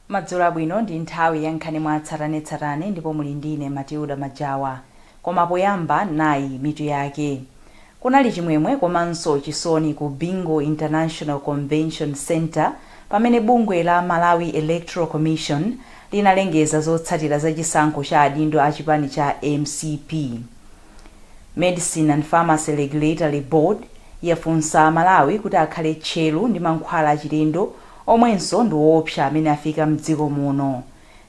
Madzulo abwino, ndi nthawi ya nkhani mwa tsatanetsatane ndipo muli ndine Matilda Majawa. Koma poyamba, nayi mitu yake. Kunali chimwemwe komanso chisoni ku Bingu International Convention Center pamene bungwe la Malawi Electoral Commission linalengeza zotsatira za chisankho cha adindo a chipani cha MCP. Medicine and Pharmacy Regulatory Board yafunsa Amalawi kuti akhale tcheru ndi mankhwala achilendo omwenso ndi woopsa amene afika mdziko muno.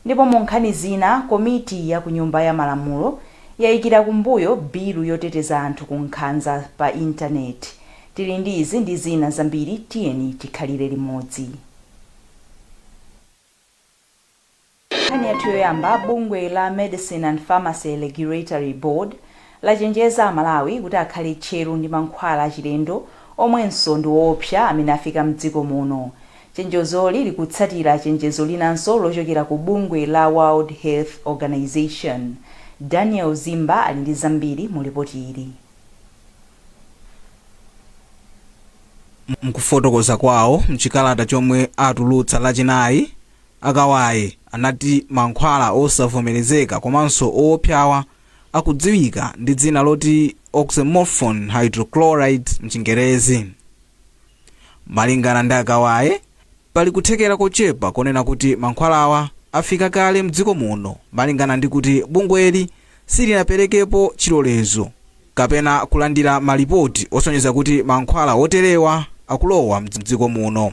Ndipo mu nkhani zina, komiti ya ku Nyumba ya Malamulo yayikira kumbuyo bilu yoteteza anthu ku nkhanza pa intaneti. Tili ndi izi ndi zina zambiri, tiyeni tikhalire limodzi. Nkhani yathu yoyamba, bungwe la Medicine and Pharmacy Regulatory Board lachenjeza Amalawi kuti akhale tcheru ndi mankhwala achilendo omwenso ndi woopsa amene afika mdziko muno. Chenjezoli likutsatira chenjezo linanso lochokera ku bungwe la World Health Organization. Daniel Zimba ali ndi zambiri mu lipoti ili. Mkufotokoza kwawo mchikalata chomwe atulutsa Lachinayi, a Kawaye anati mankhwala osavomerezeka komanso owopsawa akudziwika ndi dzina loti oxymorphone hydrochloride mchingerezi. Malingana ndi a Kawaye, pali kuthekera kochepa konena kuti mankhwalawa afika kale mdziko muno malingana ndi kuti bungweli silinaperekepo chilolezo kapena kulandira malipoti osonyeza kuti mankhwala oterewa akulowa mdziko muno.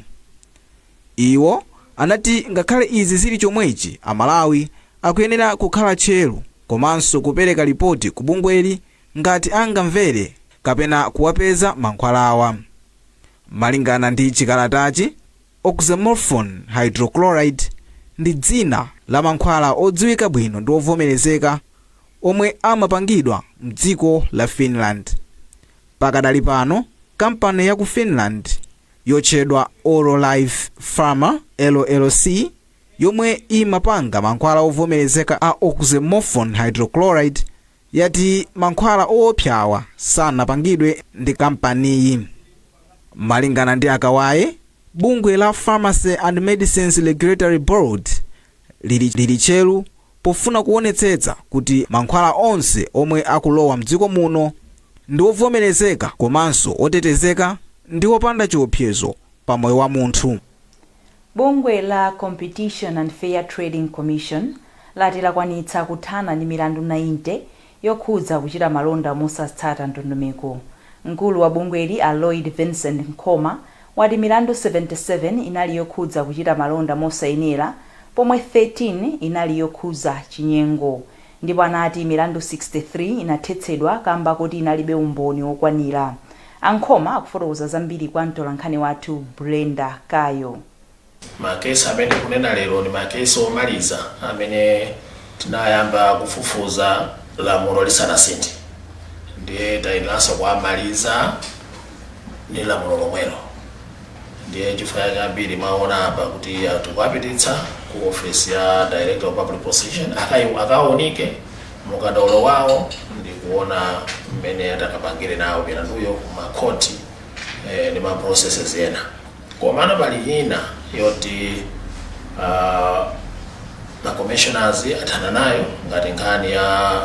Iwo anati ngakhale izi zili chomwechi, Amalawi akuyenera kukhala tcheru komanso kupereka lipoti ku bungweli ngati angamvere kapena kuwapeza mankhwalawa. Malingana ndi chikalatachi, oxymorphone hydrochloride ndi dzina la mankhwala odziwika bwino ndi ovomerezeka omwe amapangidwa mdziko la Finland. Pakadali pano, kampani ya ku Finland yotchedwa Aurolife Pharma LLC yomwe imapanga mankhwala ovomerezeka a oxymorphone hydrochloride yati mankhwala owopsawa sanapangidwe ndi kampaniyi. Malingana ndi a Kawaye, bungwe la Pharmacy and Medicines Regulatory Board lili tcheru pofuna kuonetsetsa kuti mankhwala onse omwe akulowa mdziko muno ndi ovomerezeka komanso otetezeka ndi opanda chiopsezo pa moyo wa munthu. Bungwe la Competition and Fair Trading Commission lati lakwanitsa kuthana ndi milandu 90 yokhudza kuchita malonda mosatsata ndondomeko. Mkulu wa bungweli, a Lloyd Vincent Nkhoma, wati milandu 77 inali yokhudza kuchita malonda mosayenera pomwe 13 inali yokhudza chinyengo. Ndipo anati milandu 63 inathetsedwa kamba koti inalibe umboni wokwanira. A Nkhoma akufotokoza zambiri kwa mtolankhani wathu Brenda Kayo. Makesi amene tikunena lero ndi makesi omaliza amene tinayamba kufufuza lamulo lisanasinthe, ndiye tayeneranso kuwamaliza ndi lamulo lomwelo. Ndiye chifukwa chake ambiri mwaona apa kuti tikuwapititsa ku office ya Director of Public Prosecution akaunike mukadaulo wawo ndi kuona mmene atakapangire nawo milanduyo kumakhoti ndi ma processes ena. Komano pali ina yoti ma commissioners athana nayo, ngati nkhani ya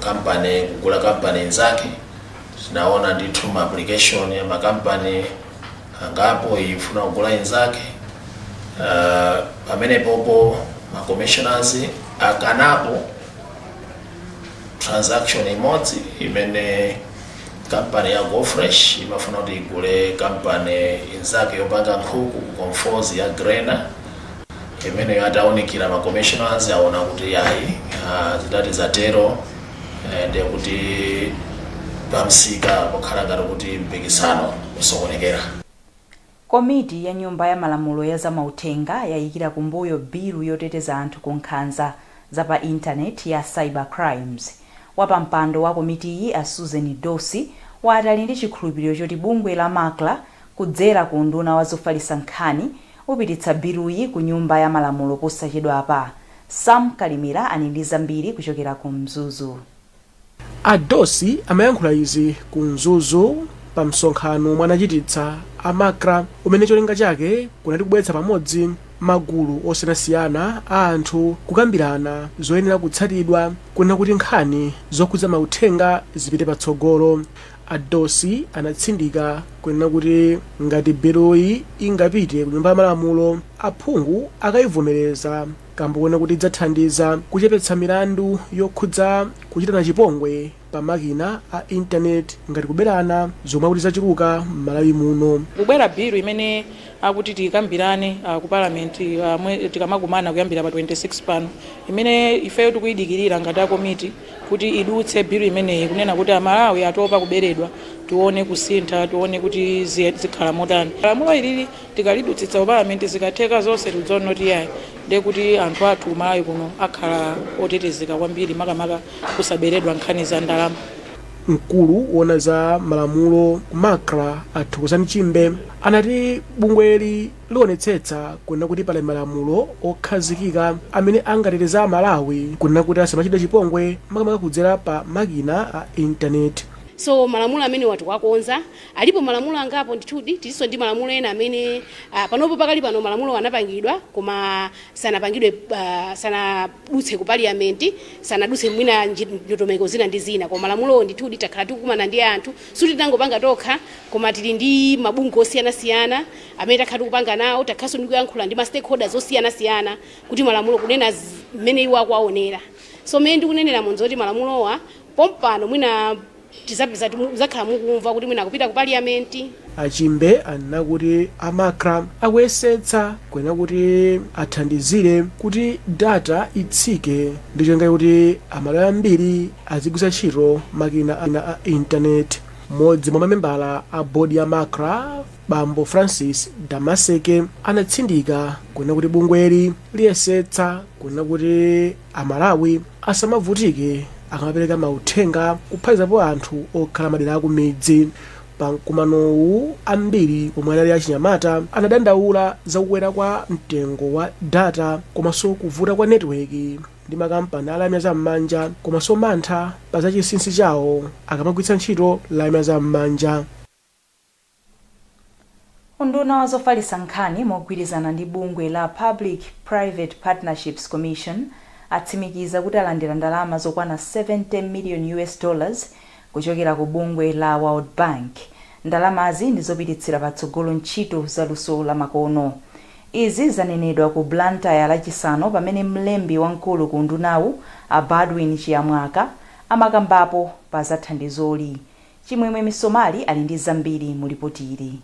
company kugula company inzake. Tinaona ndithu ma application ya makampani angapo ifuna kugula inzake. Pamenepopo ma commissioners akanapo transaction imodzi imene kampani ya GoFresh imafuna kuti igule kampani inzake yopanga nkhuku ku Conforzi ya Grena. Imeneyo ataunikira ma commissioners aona kuti ayi, zidati zatero, ndiye kuti pamsika pokhala ngati kuti mpikisano usokonekera. Komiti ya Nyumba ya Malamulo ya Zamauthenga yayikira kumbuyo bilu yoteteza anthu ku nkhanza za pa intaneti ya cyber crimes. Wapampando wa komitiyi, a Susan Dossi, wati ali ndi chikhulupiriro choti bungwe la MACRA kudzera ku unduna wa zofalitsa nkhani upititsa biluyi ku Nyumba ya Malamulo posachedwapa. Sam Kalimira ali ndi zambiri kuchokera ku Mzuzu. A Dossi amayankhula izi ku Mzuzu pa msonkhano omwe anachititsa a MACRA umene cholinga chake kunali kubweretsa pamodzi Magulu osiyanasiyana a anthu kukambirana zoyenera kutsatidwa kunena kuti nkhani zokhudza mauthenga zipite patsogolo. A Dossi anatsindika kunena kuti ngati biluyi ingapite ku Nyumba ya Malamulo, aphungu akayivomereza kamba kuona kuti idzathandiza kuchepetsa milandu yokhudza kuchitana chipongwe pa makina a intaneti, ngati kuberana, zomwe akuti zachuluka m'Malawi muno. Kubwera bilu imene akuti tikambirane ku Parliament tikamakumana kuyambira pa 26 pano, imene ifeyo tikuyidikirira ngati akomiti kuti idutse bilu imeneyi, kunena kuti Amalawi atopa kuberedwa. Tione kusintha, tione kuti zikhala motani. Lamulo ilili tikalidutsitsa ku Parliament, zikatheka zonse, tidzaona kuti yayi, ndiye kuti anthu athu Malawi kuno akhala otetezeka kwambiri, makamaka kusaberedwa nkhani za ndalama. Mkulu wona za malamulo ku MACRA, a Thokozani Chimbe, anati bungweli lionetsetsa kunena kuti pali malamulo okhazikika amene angateteza Amalawi kunena kuti asamachitidwe chipongwe, makamaka kudzera pa makina a intaneti. So malamulo amene tikuwakonza, alipo malamulo angapo ndithudi. Tilinso ndi malamulo ena amene panopo, pakali pano, malamulo anapangidwa koma sanapangidwe, sanadutse ku Parliament, sanadutse mwina ndondomeko zina ndi zina. Koma malamulowo ndithudi takhala tikukumana ndi anthu, suti tinangopanga tokha, koma tili ndi mabungwe osiyanasiyana amene takhala tikupanga nawo. Takhalanso ndi kuyankhula ndi ma stakeholders osiyanasiyana kuti malamulo kunena mmene iwo akuwaonera. So mmene ndikunenera munzo kuti malamulowa pompano mwina tizapeza, muzakhala mukumva kuti mwina akupita ku Parliament. Achimbe anena kuti a MACRA akuyesetsa kunena kuti athandizire kuti data itsike ndi cholinga kuti Amalawi ambiri azigwiritsa ntchito makina a intaneti. Mmodzi mwa mamembala a bodi ya MACRA, Bambo Francis Damaseke, anatsindika kunena kuti bungweli liyesetsa kunena kuti Amalawi asamavutike akamapereka mauthenga, kuphatikizapo anthu okhala madera akumidzi. Pa mkumanowu, ambiri omwe anali achinyamata anadandaula zakukwera kwa mtengo wa data komanso kuvuta kwa netiweki ndi makampani a lamya zam'manja, komanso mantha pa zachinsinsi chawo akamagwiritsa ntchito lamya zam'manja. Unduna wa zofalitsa nkhani mogwirizana ndi bungwe la Public Private Partnerships Commission atsimikiza kuti alandira ndalama zokwana 70 million US dollars kuchokera ku bungwe la World Bank. Ndalamazi ndi zopititsira patsogolo ntchito zaluso lamakono. Izi zanenedwa ku Blantyre Lachisanu pamene mlembi wamkulu ku undunawu, a Baldwin Chiyamwaka, amakambapo pa zathandizoli. Chimwemwe Misomali ali ndi zambiri mu lipoti ili.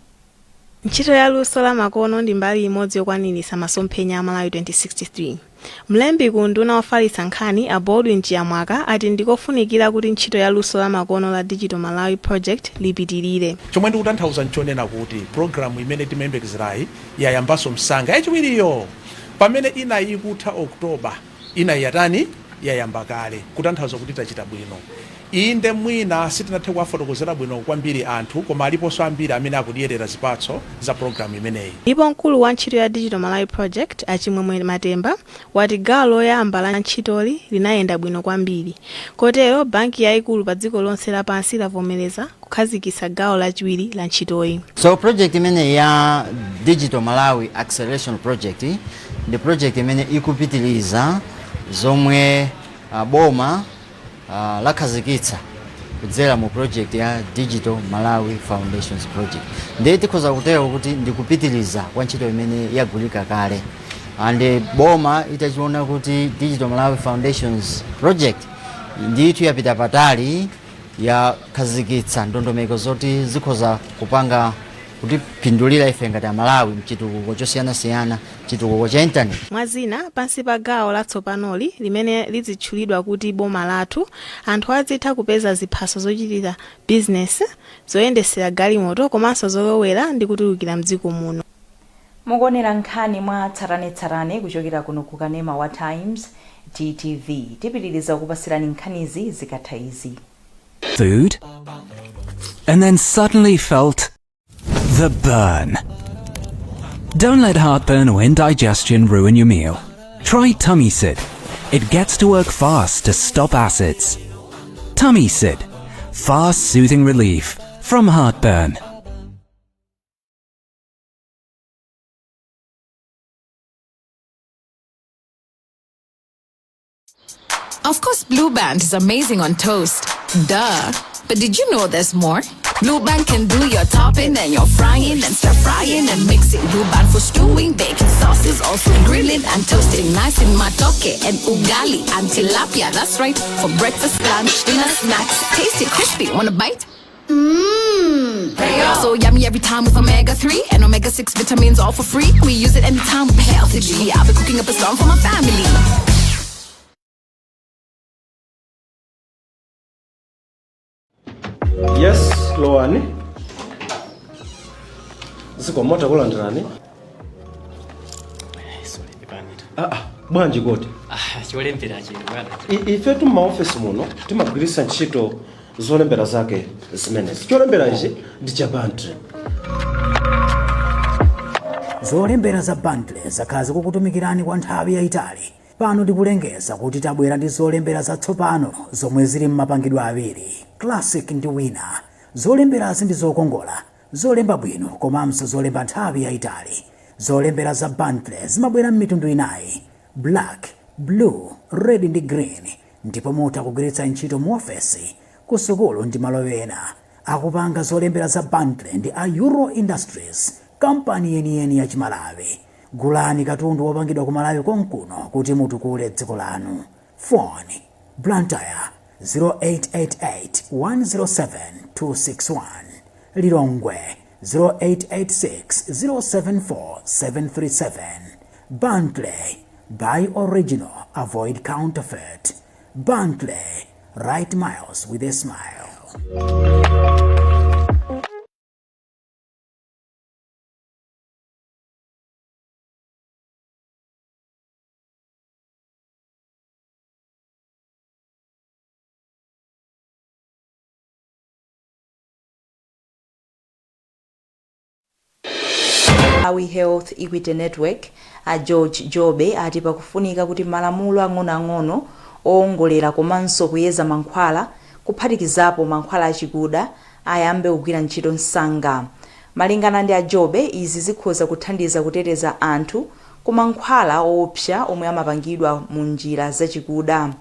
Ntchito ya luso la makono ndi mbali imodzi yokwaniritsa masomphenya a Malawi 2063. Mlembi ku unduna wofalitsa nkhani, a Baldwin Chiyamwaka, ati ndikofunikira kuti ntchito ya luso la makono la Digital Malawi Project lipitirire. Chomwe ndikutanthauza nchonena kuti programu imene timayembekezerayi yayambanso msanga, yachiwiriyo, pamene inayi ikutha Oktoba, inayi yatani? Yayamba kale, kutanthauza kuti tachita bwino. Inde, mwina sitinathe kuwafotokozera bwino kwambiri anthu, koma aliponso ambiri amene akudyerera zipatso za programu imeneyi. Ndipo mkulu wa ntchito ya Digital Malawi Project, Achimwemwe Matemba, wati gawo loyamba la ntchitoli linayenda bwino kwambiri, kotero banki yayikulu pa dziko lonse lapansi lavomereza kukhazikitsa gawo lachiwiri la ntchitoyi. So project imene ya Digital Malawi Acceleration Project ndi project imene ikupitiliza zomwe boma lakhazikitsa kudzera mu project ya Digital Malawi Foundations Project. Ndiye tikhoza kutero kuti ndikupitiliza kwa ntchito imene yagwirika kale, and boma itachiona kuti Digital Malawi Foundations Project ndithu yapita patali, yakhazikitsa ndondomeko zoti zikhoza kupanga kutipindulira ife ngati Amalawi mchitukuko chosiyanasiyana, chitukuko cha intaneti. Mwazina, pansi pa gawo latsopanoli limene lidzitchulidwa kuti Boma Lathu, anthu azitha kupeza ziphaso zochitira bizinesi, zoyendesera galimoto komanso zolowera ndi kutulukira mdziko muno. Mukuonera nkhani mwa tsatanetsatane kuchokera kuno ku kanema wa Times TTV. Tipitiriza kupasirani nkhanizi zikatha izi. Food and then suddenly felt the burn. Don't let heartburn or indigestion ruin your meal. Try Tummy Sid. It gets to work fast to stop acids. Tummy Sid. Fast soothing relief from heartburn. Of course, Blue Band is amazing on toast. Duh. But did you know there's more? Blue Band can do your topping and your frying and stir frying and mixing. Blue Band for stewing, baking sauces, also grilling and toasting. Nice in matoke and ugali and tilapia. That's right. For breakfast, lunch, dinner, snacks. Tasty, crispy. Want a bite? Mmm. So yummy every time with omega 3 and omega 6 vitamins all for free. We use it anytime with healthy G. I'll be cooking up a storm for my family. Yes, lowani. Zikomo, takulandirani. Ah, ah, bwanji kodi? Ah, cholembera chino bwana. Ifetu m'maofesi muno timagwiritsa ntchito zolembera zake zimenezi. Cholembera ichi ndi cha Bentley. Zolembera za Bentley zakhala zikukutumikirani kwa nthawi yayitali. Pano tikulengeza kuti tabwera ndi zolembera zatsopano zomwe zili m'mapangidwe awiri, Classic ndi Winner. Zolemberazi ndi zokongola, zolemba bwino komanso zolemba nthawi yayitali. Zolembera za Bentley zimabwera m'mitundu inayi, black, blue, red ndi green, ndipo mutha kugwiritsa ntchito mu ofesi, ku sukulu ndi malo ena. Akupanga zolembera za Bentley ndi a Euro Industries, kampani yeniyeni ya Chimalawi. Gulani katundu wopangidwa ku Malawi konkuno kuti mutukule dziko lanu. Phone: Blantyre 0888 107 261, Lilongwe 0886 074 737. Bentley, buy original, avoid counterfeit. Bentley, write miles with a smile. Malawi Health Equity Network a George Jobe ati pakufunika kuti malamulo ang'onoang'ono owongolera komanso kuyeza mankhwala, kuphatikizapo mankhwala achikuda, ayambe kugwira ntchito msanga. Malingana ndi a Jobe, izi zikhoza kuthandiza kuteteza anthu ku mankhwala oopsa omwe amapangidwa mu njira zachikuda.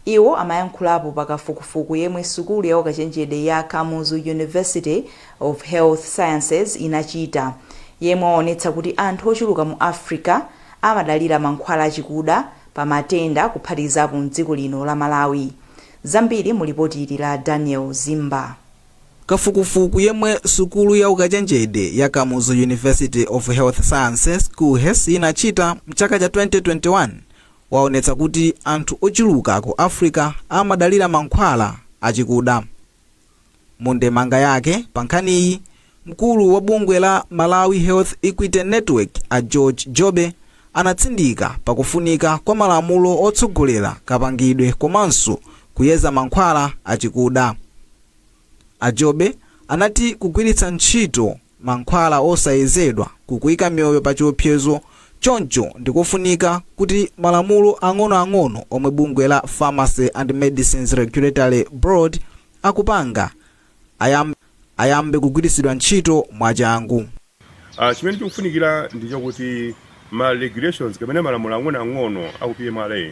Iwo amayankhulapo pa kafukufuku yemwe sukulu ya ukachenjede ya Kamuzu University of Health Sciences inachita, yemwe waonetsa kuti anthu ochuluka mu Africa amadalira mankhwala achikuda pa matenda, kuphatikizapo mdziko lino la Malawi. Zambiri mu lipoti ili la Daniel Zimba. Kafukufuku yemwe sukulu ya ukachenjede ya Kamuzu University of Health Sciences, KUHeS, inachita mchaka cha 2021 waonetsa kuti anthu ochuluka ku Africa amadalira mankhwala achikuda. Mu ndemanga yake pa nkhaniyi, mkulu wa bungwe la Malawi Health Equity Network a George Jobe anatsindika pakufunika kwa malamulo otsogolera kapangidwe komanso kuyeza mankhwala achikuda. A Jobe anati kugwiritsa ntchito mankhwala osayezedwa kukuyika miyoyo pa chiopsezo, choncho ndikofunika kuti malamulo ang'onoang'ono omwe bungwe la Pharmacy and Medicines Regulatory Board akupanga ayambe kugwiritsidwa ntchito mwachangu. Chimene chikufunikira ndi chakuti ma regulations kapena malamulo ang'onoang'ono aku PMRA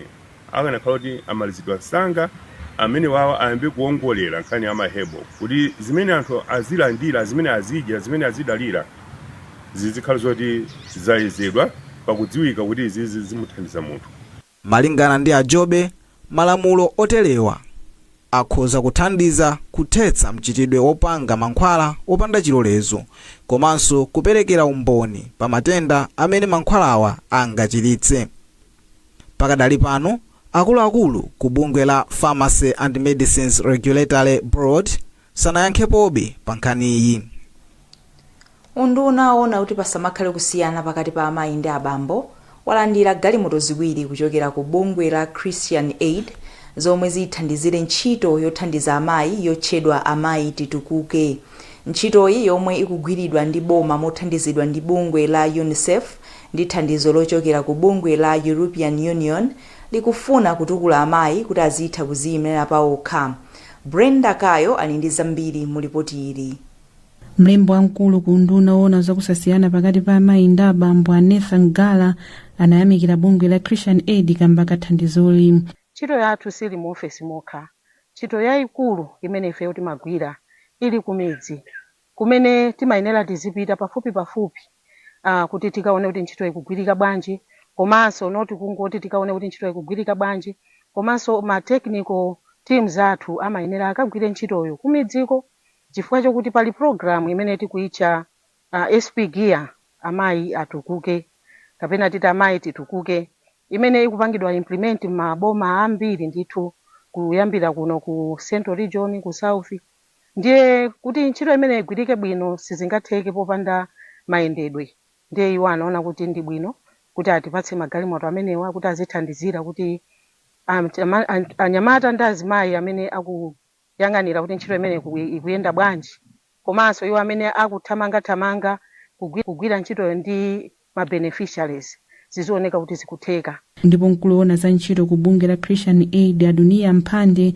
akanakhala kuti amalizidwa msanga, amene wawa ayambe kuongolera nkhani ya ma herbal, kuti zimene anthu azilandira, zimene azidya, zimene azidalira zizikhala zoti zayezedwa pakudziwika kuti izizi zimuthandiza munthu. Malingana ndi a Jobe, malamulo oterewa akhoza kuthandiza kuthetsa mchitidwe wopanga mankhwala opanda chilolezo komanso kuperekera umboni pa matenda amene mankhwalawa angachiritse. Pakadali pano, akuluakulu ku bungwe la Pharmacy and Medicines Regulatory Board sanayankhepobe pa nkhaniyi. Unduna woona kuti pasamakhale kusiyana pakati pa amayi ndi abambo walandira galimoto ziwiri kuchokera ku bungwe la Christian Aid zomwe zithandizire ntchito yothandiza amayi yotchedwa Amayi Titukuke. Ntchitoyi, yomwe ikugwiridwa ndi boma mothandizidwa ndi bungwe la UNICEF ndi thandizo lochokera ku bungwe la European Union, likufuna kutukula amayi kuti azitha kuziyimira paokha. Brenda Kayo ali ndi zambiri mu lipoti ili. Mlembi wamkulu ku unduna woona zakusasiyana pakati pa amayi ndi abambo a Nathan Gala anayamikira bungwe la Christian Aid kamba ka thandizoli. Ntchito yathu sili mu ofesi mokha. Ntchito yayikulu imene ifeyo timagwira ili kumidzi, kumene timayenera tizipita pafupi pafupi kuti tikaone kuti ntchito ikugwirika bwanji, komanso not kungoti tikaone kuti ntchito ikugwirika bwanji, komanso ma technical teams athu amayenera akagwire ntchitoyo kumidziko, chifukwa chokuti pali program imene tikuitcha SP Gear, Amayi Atukuke, kapena titi Amayi Titukuke, imene ikupangidwa implement maboma ambiri ndithu, kuyambira kuno ku Central Region, ku South. Ndiye kuti ntchito imene igwirike bwino, sizingatheke popanda mayendedwe. Ndiye iwo anaona kuti ndi bwino kuti atipatse magalimoto amenewa kuti azithandizira kuti anyamata ndi azimayi amene akuyang'anira kuti ntchito imene ikuyenda bwanji, komanso iwo amene akuthamangathamanga kugwira ntchitoyo ndi ma beneficiaries, zizioneka kuti zikutheka. Ndipo mkulu woona za ntchito ku bungwe la Christian Aid, Adunia Mphande,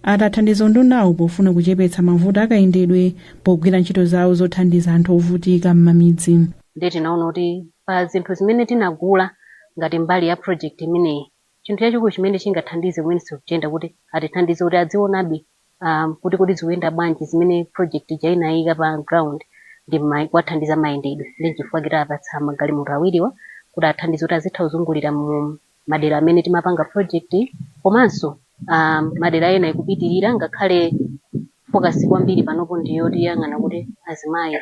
athandiza undunawo pofuna kuchepetsa mavuto akayendedwe pogwira ntchito zawo zothandiza anthu ovutika m'mamidzi. Ndiye tinaona kuti pa zinthu zimene tinagula ngati mbali ya project imeneyi, chinthu chachikulu chimene chingathandize Ministry of Gender kuti atithandize kuti adzionabe kuti kodi zikuyenda bwanji zimene project ija inayika pa ground, ndi kuwathandiza mayendedwe. Ndi chifukwa kitapatsa magalimoto awiriwa kuti athandize kuti azitha kuzungulira mu madera amene timapanga project, komanso madera ena ikupitirira, ngakhale focus kwambiri panopo ndiyo tiyang'ana kuti azimayi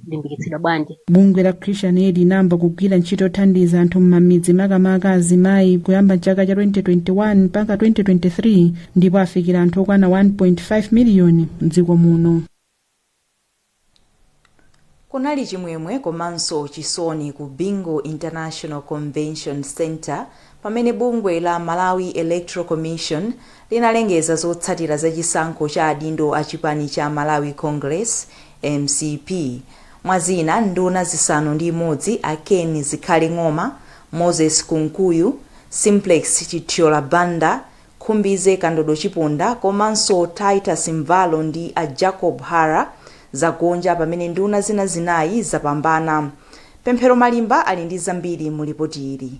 limbikitsidwa bwanji. Bungwe la Christian Aid inayamba kugwira ntchito yothandiza anthu m'mamidzi, makamaka azimayi, kuyamba chaka cha 2021 mpaka 2023, ndipo afikira anthu okwana 1.5 miliyoni mdziko muno. Kunali chimwemwe komanso chisoni ku Bingu International Convention Center pamene bungwe la Malawi Electoral Commission linalengeza zotsatira za chisankho cha adindo a chipani cha Malawi Congress, MCP. Mwazina, nduna 6, a Ken Zikhale Ng'oma, Moses Kunkuyu, Simplex Chithyola Banda, Khumbize Kandodo Chiponda komanso Titus Mvalo ndi a Jacob Hara, zagonja, pamene nduna zina 4 zapambana. Pemphero Malimba ali ndi zambiri mu lipoti ili.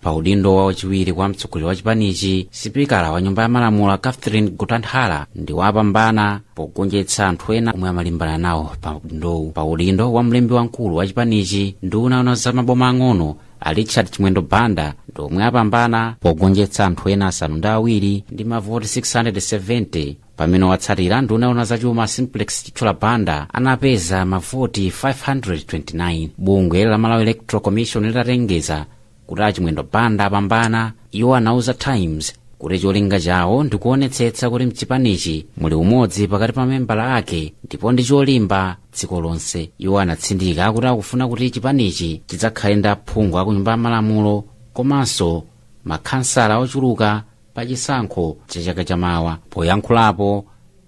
Pa udindo wa wachiwiri kwa mtsogoleri wa chipanichi, sipikala wa nyumba ya malamulo Catherine Gotani Hara ndi wapambana pogonjetsa anthu ena omwe amalimbana nawo pa udindowu. Pa udindo wa mlembi wamkulu wa chipanichi, nduna yoona za maboma ang'ono a Richard Chimwendo Banda ndi omwe apambana pogonjetsa anthu ena 7 ndi mavoti 670, pamene watsatira, nduna yoona zachuma Simplex Chithyola Banda, anapeza mavoti 529. Bungwe la Malawi Electoral Commission litalengeza kuti a Chimwendo Banda apambana, iwo anauza Times kuti cholinga chawo ndikuonetsetsa kuti mchipanichi muli umodzi pakati pa membala ake ndipo ndi cholimba dziko lonse. Iwo anatsindika kuti akufuna kuti chipanichi chidzakhale ndi aphungu aku nyumba ya malamulo komanso makhansala ochuluka pa chisankho cha chaka chamawa. Poyankhulapo,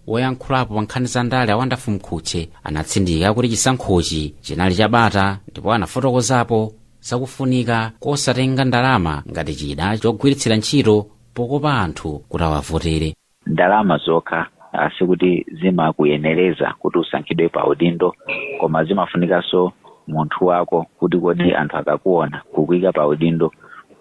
woyankhulapo pa nkhani za ndale a Wonderful Mkhutche anatsindika kuti chisankhochi chinali chabata, ndipo anafotokozapo zakufunika kosatenga ndalama ngati chida chogwiritsira ntchito pokopa anthu kuti awavotere. Ndalama zokha sikuti zimakuyenereza kuti usankhidwe pa udindo, koma zimafunikanso munthu wako, kuti kodi anthu akakuona kukuyika pa udindo,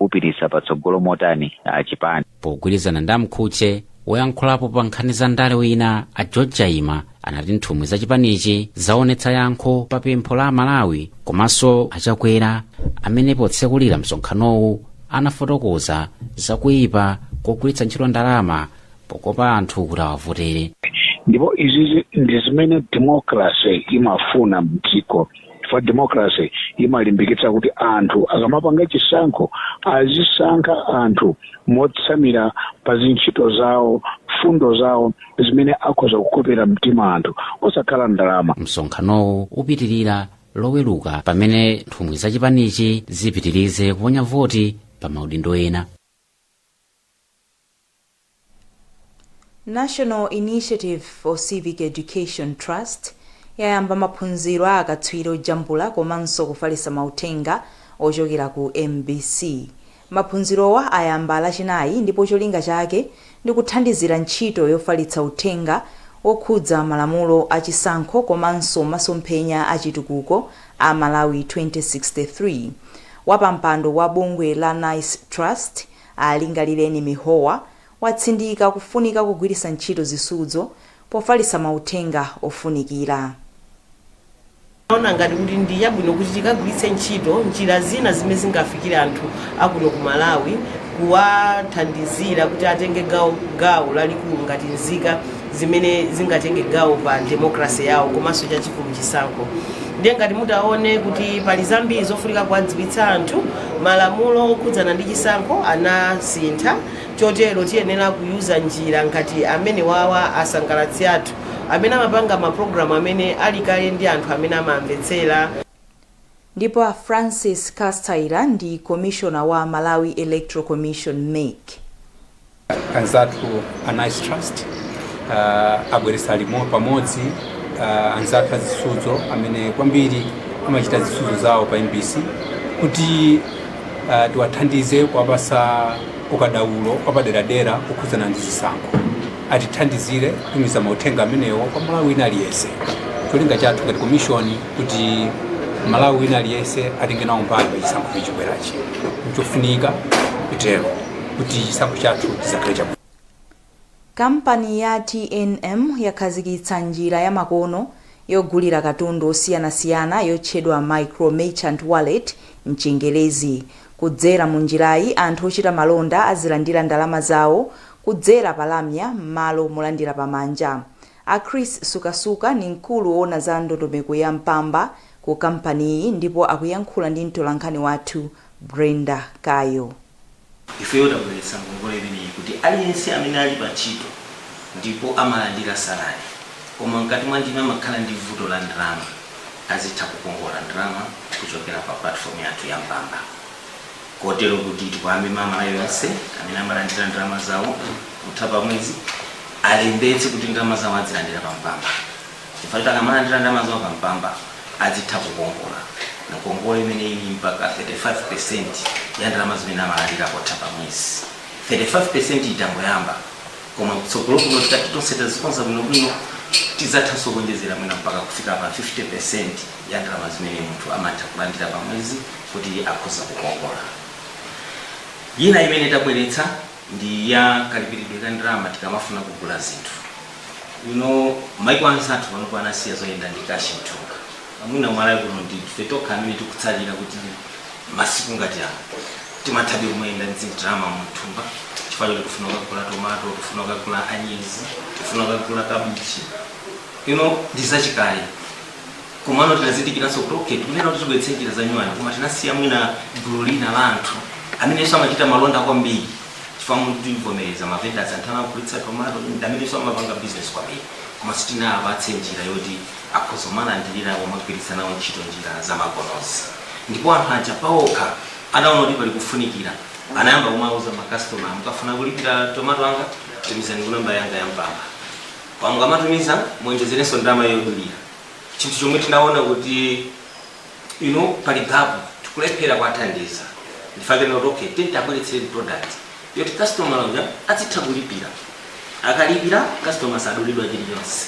upititsa patsogolo motani chipani. Pogwirizana ndi Amkhutche, woyankhulapo pa nkhani za ndale wina a George Chaima anati nthumwi za chipanichi zaonetsa yankho pa pempho la Amalawi komanso Achakwera, amene potsekulira msonkhanowu anafotokoza zakuyipa kogwiritsa ntchito ndalama pokopa anthu kuti awavotere. Ndipo izizi ndi zimene democracy imafuna mdziko, chifukwa democracy imalimbikitsa kuti anthu akamapanga chisankho azisankha anthu motsamira pa zintchito zawo, fundo zawo zimene akhoza kukopera mtima anthu, osakhala ndalama. Msonkhanowu upitirira Loweruka pamene nthumwi za chipanichi zipitirize kuponya voti pa maudindo ena. National Initiative for Civic Education Trust yayamba maphunziro a akatswiri ojambula komanso kufalitsa mauthenga ochokera ku MBC. Maphunzirowa ayamba Lachinayi ndipo cholinga chake ndi kuthandizira ntchito yofalitsa uthenga wokhudza malamulo a chisankho komanso masomphenya a chitukuko a Malawi 2063. Wapampando wa bungwe la Nice Trust, A Lingalireni Mihowa watsindika kufunika kugwiritsa ntchito zisudzo pofalitsa mauthenga ofunikira. Ona ngati kuti ndi yabwino kuti tikagwiritse ntchito njira zina zimene zingafikire anthu akuno ku Malawi, kuwathandizira kuti atenge gawo lalikulu ngati nzika zimene zingatenge gawo pa demokrasi yawo, komanso chachikulu chisankho. Ndiye ngati mutaone kuti pali zambiri zofunika kuwadziwitsa anthu, malamulo okhudzana ndi chisankho anasintha, chotero tiyenera kuyuza njira ngati amene wawa asangalatsi athu amene amapanga mapulogalamu amene ali kale ndi anthu amene amamvetsera. Ndipo a Francis Kasaila ndi komishona wa Malawi Electoral Commission, MEC. Anzathu a Nice Trust abweretsa limo pamodzi anzathu azisudzo amene kwambiri amachita zisudzo zawo pa MBC kuti tiwathandize kuwapasa ukadaulo wapaderadera kukhudzana ndi zisankho, atithandizire kutumiza mauthenga amenewo kwa Malawi wina aliyense. Cholinga chathu ngati komishoni kuti Malawi wina aliyense atenge nawo mbali pa chisankho chikubwerachi. Nchofunika kutero kuti chisankho chathu chizakhale chabwino. Kampani ya TNM yakhazikitsa njira ya makono yogulira katundu osiyanasiyana yotchedwa Micro Merchant Wallet mchingerezi. Kudzera mu njirayi, anthu ochita malonda azilandira ndalama zawo kudzera pa lamya m'malo molandira pamanja. A Chris Sukasuka ni mkulu woona za ndondomeko ya Mpamba ku kampaniyi ndipo akuyankhula ndi mtolankhani wathu Brenda Kayo. Ifeyo tabweretsa ngongole imeneyi kuti aliyense amene ali pa ntchito ndipo amalandira salary koma mkati mwa ndime amakhala ndi vuto la ndalama azitha kukongola ndalama kuchokera pa platform yathu ya Mpamba, kotero kuti tikuwamema Amalawi onse amene amalandira ndalama zawo kutha pa mwezi alembetse kuti ndalama zawo azilandira pa Mpamba, chifukwa choti akamalandira ndalama zawo pa Mpamba azitha kukongola ngongole imene ili mpaka 35% ya ndalama zimene amalandira potha pa mwezi. 35% itangoyamba, koma kutsogolo kuno tikati tonse tazikonza bwinobwino tidzathanso kuonjezera mwina mpaka kufika pa 50% ya ndalama zimene munthu amatha kulandira pa mwezi kuti akhoza kukongola. Yina imene tabweretsa ndi ya kalipiridwe ka ndalama tikamafuna kugula zinthu. Maiko anzathu panopo anasiya zoyenda ndi cash mthumba. Mwina Malawi kuno ndi ife tokha amene tikutsalira kuti masiku ngati ano timathabe kumayenda ndi ndalama mthumba, chifukwa choti tifuna kukagula tomato, tifuna kukagula anyezi, tifuna kukagula kabichi. Ndi zachikale, komano tinazindikiranso kuti okay, tikunena kuti tibweretse njira za nyuwani, koma tinasiya mwina gulu lina la anthu amenenso amachita malonda kwambiri, chifukwa mutivomereza ma vendors, anthu amagulitsa tomato ndi amenenso amapanga business kwambiri, koma sitinawapatse njira yoti akhoza kumalandirira pomagwiritsa nawo ntchito njira zamakonozi. Ndipo anthu aja paokha adaona kuti pali kufunikira, anayamba kumauza makastoma, "Mukafuna kulipira tomato anga, tumizani ku namba yanga ya Mpamba, koma mukamatumiza muonjezerenso ndalama yodulira." Chinthu chomwe tinaona kuti ino pali gap, tikulephera kuwathandiza, ndifake kuti okay, titabweretsere product yoti customer uja azitha kulipira. Akalipira, customer sadulidwa chilichonse,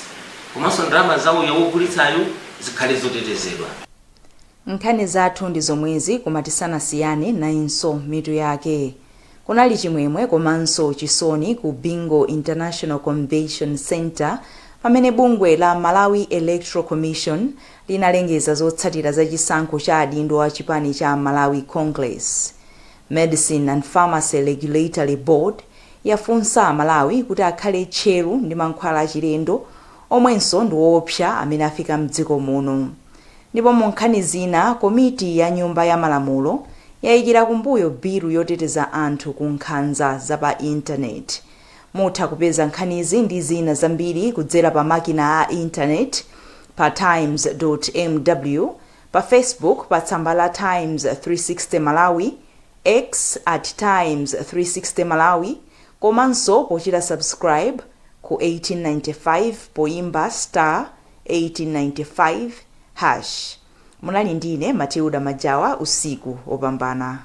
komanso ndalama zawo wogulitsayo zikhale zotetezedwa. Nkhani zathu ndi zomwezi, koma tisanasiyane, nayinso mitu yake. Kunali chimwemwe komanso chisoni ku Bingu International Convention Center pamene bungwe la Malawi Electoral Commission linalengeza zotsatira za chisankho cha adindo a chipani cha Malawi Congress. Medicine and Pharmacy Regulatory Board yafunsa Amalawi kuti akhale tcheru ndi mankhwala achilendo omwenso ndi woopsa amene afika mdziko muno. Ndipo mu nkhani zina, komiti ya Nyumba ya Malamulo yayikira kumbuyo bilu yoteteza anthu ku nkhanza za pa intaneti. Mutha kupeza nkhanizi ndi zina zambiri kudzera pa makina a intaneti pa times.mw, pa Facebook pa tsamba la Times 360 Malawi, X at Times 360 Malawi, komanso pochita subscribe ku 1895 poimba star 1895 hash. Munali ndine Matilda Majawa. Usiku wopambana.